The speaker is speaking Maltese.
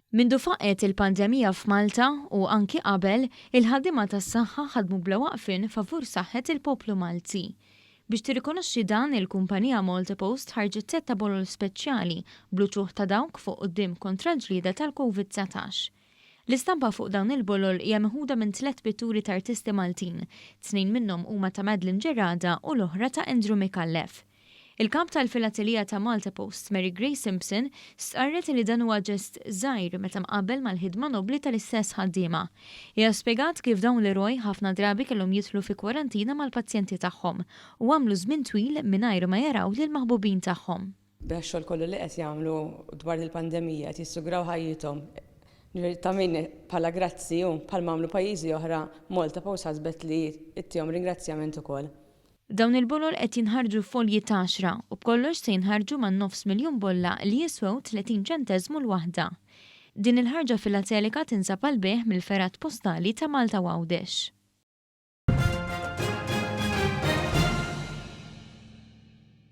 Mindu faqqgħet il-pandemija f'Malta u anki qabel, il-ħaddiema tas-saħħa ħadmu bla waqfien favur saħħet il-poplu Malti. Biex tirrikonoxxi dan, il-kumpanija MaltaPost ħarġet sett ta' bolol speċjali bl-uċuħ ta' dawk fuq quddiem kontra l-ġlieda tal-Covid 19. L-istampa fuq dawn il-bolol hija meħuda minn tlett pitturi ta' artisti Maltin, tnejn minnhom huma ta' Madeline Gerada u l-oħra ta' Andrew Micallef. Il-Kap tal-Filatelija ta' MaltaPost, Mary Grace Simpson, stqarret li dan huwa ġest żgħir meta mqabbel mal-ħidma nobbli tal-istess ħaddiema. Hija spjegat kif dawn l-eroj ħafna drabi kellhom jidħlu fi kwarantina mal-pazjenti tagħhom u għamlu żmien twil mingħajr ma jaraw lill-maħbubin tagħhom. B'dax-xogħol kollu li qed jagħmlu dwar il-pandemija qed jissugraw ħajjithom. Ġifieri ta' min bħala grazzi u bħalma għamlu pajjiżi oħra Malta Post ħasbet li ttihom ringrazzjament ukoll. Dawn il-bolol qed jinħarġu f'folji t'għaxra u b'kollox se jinħarġu man-nofs miljun bolla li jiswew 30 ċenteżmu l-waħda. Din il-ħarġa filatelika tinsab għall-bejgħ mill-fergħat postali ta' Malta u Għawdex.